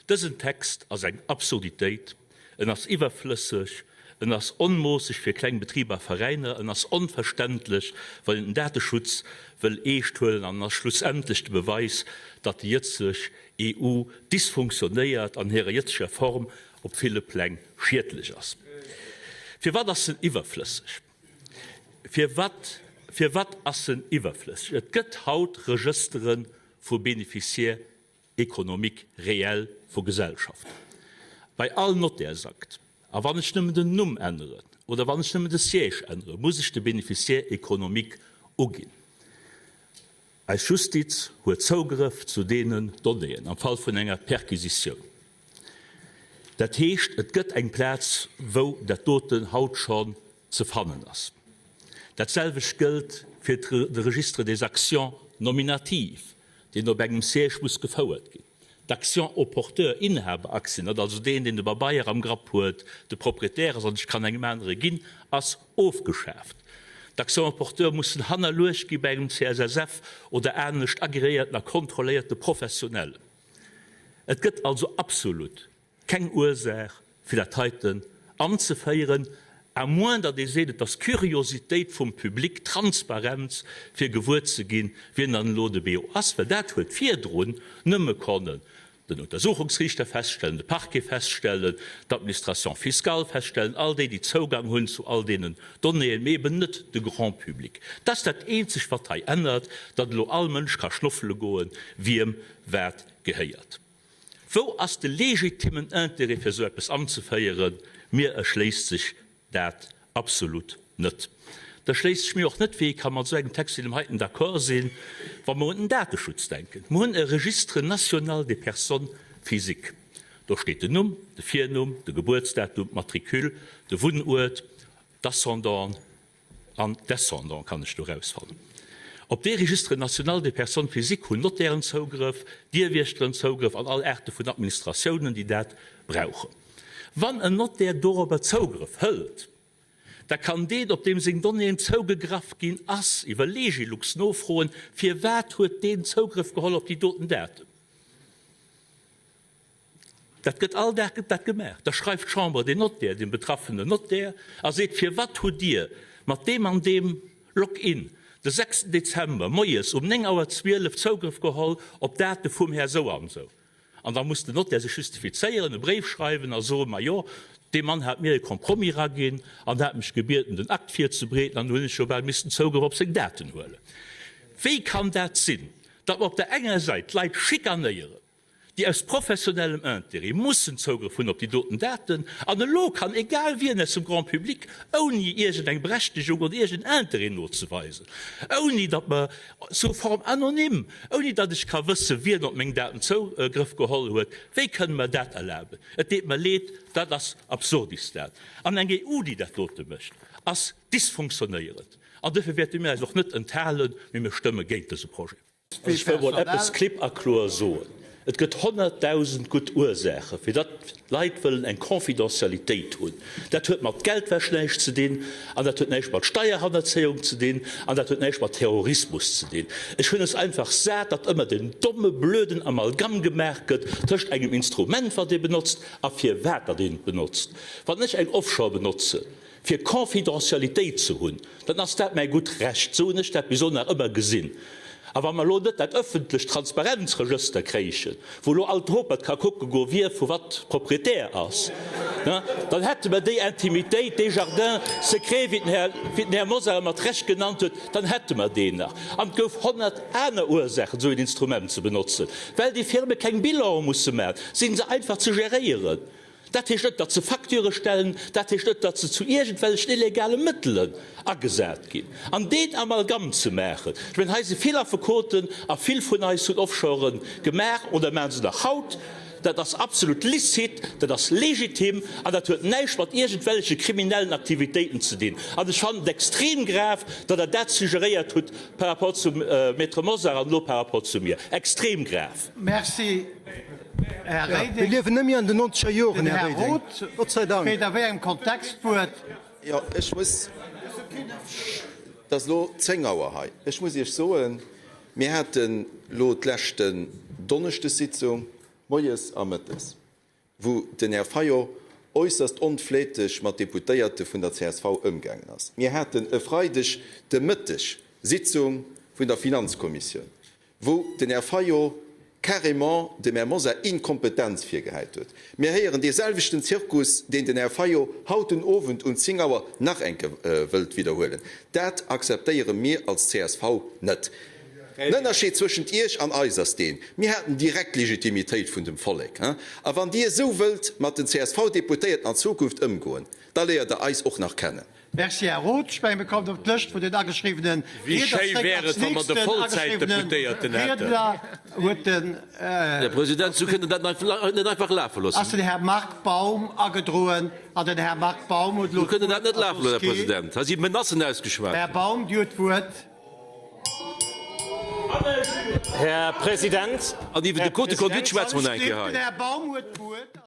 Dësen Text ass eng Absurditéit, en ass iwwerflësseg, en ass onmoosseg fir kleng Betriber a Veräiner, en ass onverständlech, wann een den Dateschutz wëll eescht huelen an en ass schlussendlech de Beweis, datt déi jëtzeg EU dysfunktionéiert an hirer jëtzeger Form op ville Pläng schiedlech ass. Firwat ass en iwwerflësseg? Firwat, firwat ass en iwwerflësseg? Et gëtt haut Regëstere vu Bénéficiaires économiques réels vu Gesellschaften. Bei all Nottärsakt, a wann ech nëmmen den Numm änneren oder wann ech nëmmen de Siège änneren, muss ech de Bénéficiaire économique uginn. Eis Justiz huet Zougrëff zu deenen Donnéeën am Fall vun enger Perquisitioun. Dat heescht, et gëtt eng Plaz, wou dat doten haut schonn ze fannen ass. Dat selwecht gëllt fir de Registre des actions nominatives, deen op engem Siège muss gefouert ginn. D'Action au porteur, Inhaberaktien, datt also deen, deen de Babeier am Grapp huet, de Proprietär ass an ech kann engem anere ginn, ass ofgeschaaft. D'Actions au porteur mussen hannerluecht gi bei engem CSSF oder anescht agreéierten a kontrolléierte Professionellen. Et gëtt also absolut Keng Ursaach fir dat heiten anzeféieren, à moins datt ee seet, et ass Curiositéit vum Public, Transparenz, fir gewuer ze ginn, wien dann elo de BO ass, well dat huet virdrun nëmme konnen den Untersuchungsriichter feststellen, de Parquet feststellen, d'Administration fiscale feststellen, all déi, déi Zougang hunn zu all deenen Donnéeën, mee eben net de Grand public. Dat ass dat eenzegt, wat hei ännert, datt elo all Mënsch ka schnoffele goen, wiem wat gehéiert. Wou ass de legitimmen Intérêt fir esou eppes anzeféieren? Mir erschléisst sech dat absolut net. Et erschléisst sech mir och net, wéi ee ka mat esou engem Text wéi deem heiten d'accord sinn, wa mer un den Dateschutz denken. Mer hunn e Registre national des personnes physiques. Do steet den Numm, de Virnumm, de Gebuertsdatum, d'Matricule, de Wunnuert, d'Ascendant, An Descendant kann ech do rausfannen. Op dee Registre national des personnes physiques hunn Notairen Zougrëff, Dierwiechteren Zougrëff an all Aarte vun Administratiounen, déi dat brauchen. Wann en Notaire dorobber Zougrëff hëlt, da kann deen, op deem seng Donnéeën zougegraff ginn ass, iwwer Legilux nofroen, Firwat huet deen Zougrëff geholl op déi doten Daten? Dat gëtt all Dag gëtt dat gemaach. Da schreift d'Chambre des Notaires dem betraffenen Notaire a seet, Firwat hutt Dir mat deem an deem Login de sechsten Dezember moies um 9 Auer 12 Zougrëff geholl op d'Date vum Här Souansou? An da muss den Notaire sech justifizéieren, e Bréif schreiwen a soen, Majo, dee Mann hat mir e Compromis eraginn an hat mech gebieden, den Akt virzebereeden, an du hunn ech jo bal missten Zougrëff op seng Daten huelen. Wéi kann dat sinn, datt mer op der enger Säit d'Leit schikanéieren, déi aus professionellem Intérêt mussen Zougrëff hunn op déi doten Daten, an elo kann egal wien aus dem Grand public, ouni iergend eng Berechtegung oder iergend en Intérêt nozeweisen, ouni datt mer, sous forme anonyme, ouni datt ech ka wëssen, wien op meng Daten Zougrëff geholl huet, wéi kënne mer dat erlaben? Et deet mer leed, dat ass Absurdistan. An eng EU, déi dat dote mécht, ass dysfunktionéierend. An dofir wäerte mir eis och net enthalen, mee mir stëmme géint dëse Projet. Ech wëll mol eppes klipp a kloer soen, Et gëtt 100.000 gutt Ursaache fir datt d'Leit wëllen eng Confidentialitéit hunn. Dat huet mat Geldwäsch näischt ze dinn an dat huet näischt mat Steierhannerzéiung ze dinn an dat huet näischt mat Terrorismus ze dinn. Ech hunn es einfach sat, datt ëmmer den domme, blöden Amalgam gemaach gëtt tëscht engem Instrument, wat ee benotzt, a firwat datt een et benotzt. Wann ech eng Offshore benotzen, Fir Confidentialitéit ze hunn, dann ass dat mäi gutt Recht. Esou hunn ech dat bis elo nach ëmmer gesinn. A wa mer elo net dat ëffentlecht Transparenzregëster kréichen, wou elo all d'Hopert ka kucke goen, wie vu wat Proprietär ass, dann hätte mer déi Intimitéit, dee Jardin secret, wéi den Här, wéi den Här Mosar e mat Recht genannt huet, dann hätte mer deen nach. An et gouf 100 aner Ursaachen, esou een Instrument ze benotzen. Well déi Firme keng Bilane musse maachen, si se einfach ze geréieren. Dat heescht net, datt se Facturë stellen, dat heescht net, datt se zu iergendwellechen illegale Mëttelen agesat ginn. An deen Amalgam ze maachen, ech mengen, hei si vill Affekoten a vill vun eis hunn Offshore gemaach oder maache se nach haut, dat ass absolut licite, dat ass legitim an dat huet näischt mat iergendwelleche kriminellen Aktivitéiten ze dinn. An ech fannen et extrem grav, datt Der dat suggeréiert hutt par rapport zum Maître Mosar an elo par rapport zu mir. Extrem grav! Merci. Här Mir Reding. liewen net méi an den nonzeger Joren, Den Här Här Reding. Roth Gott sei Dank. kritt a wéi engem Kontext d'Wuert? Jo, ech muss, et ass elo 10 Auer hei, ech muss Iech soen, mir haten elo d'leschten Donneschdessitzung. Moies a mëttes, wou den Här Fayot äusserst onfläteg mat Deputéierte vun der csv ëmgaangen ass. Mir haten e Freideg de Mëtteg Sitzung vun der Finanzkommissioun, wou den Här Fayot carrément dem Här Mosar Inkompetenz virgehäit huet. Mir héieren dee selwechten Zirkus, deen den Här Fayot haut den Owend um 10 Auer nach eng Kéier wëllt widderhuelen. Dat akzeptéiere mir als csv net. Den Ënnerscheed zwëschent Iech an eis ass deen, Mir haten direkt Legitimitéit vun dem Vollek. A wann Dir esou wëllt mat den CSV-Deputéierten an Zukunft ëmgoen, da léiert Der eis och nach kennen. Merci, Här Roth. Ech mengen, mir kommen op d'Lëscht vun den ageschriwwene Wéi Riedner schéi zréck. wär Als et, wa mer de nächsten ageschriwwene Vollzäitdeputéierten hätten. Riedner huet den, Här President, sou kënnt Der dat net einfach lafe loossen. ass den Här Marc Baum agedroen. An den Här Marc Baum huet elo Sou kënnt Der dat d'Wuert net a lafe soss loossen, Här keen. President. Hei si Menacen ausgeschwat Här ginn. Baum, Dir hutt d'Wuert. Här President, An iwwer de Här Code de conduite President. schwätze mer nach eng Kéier Den hei. Här Baum huet d'Wuert.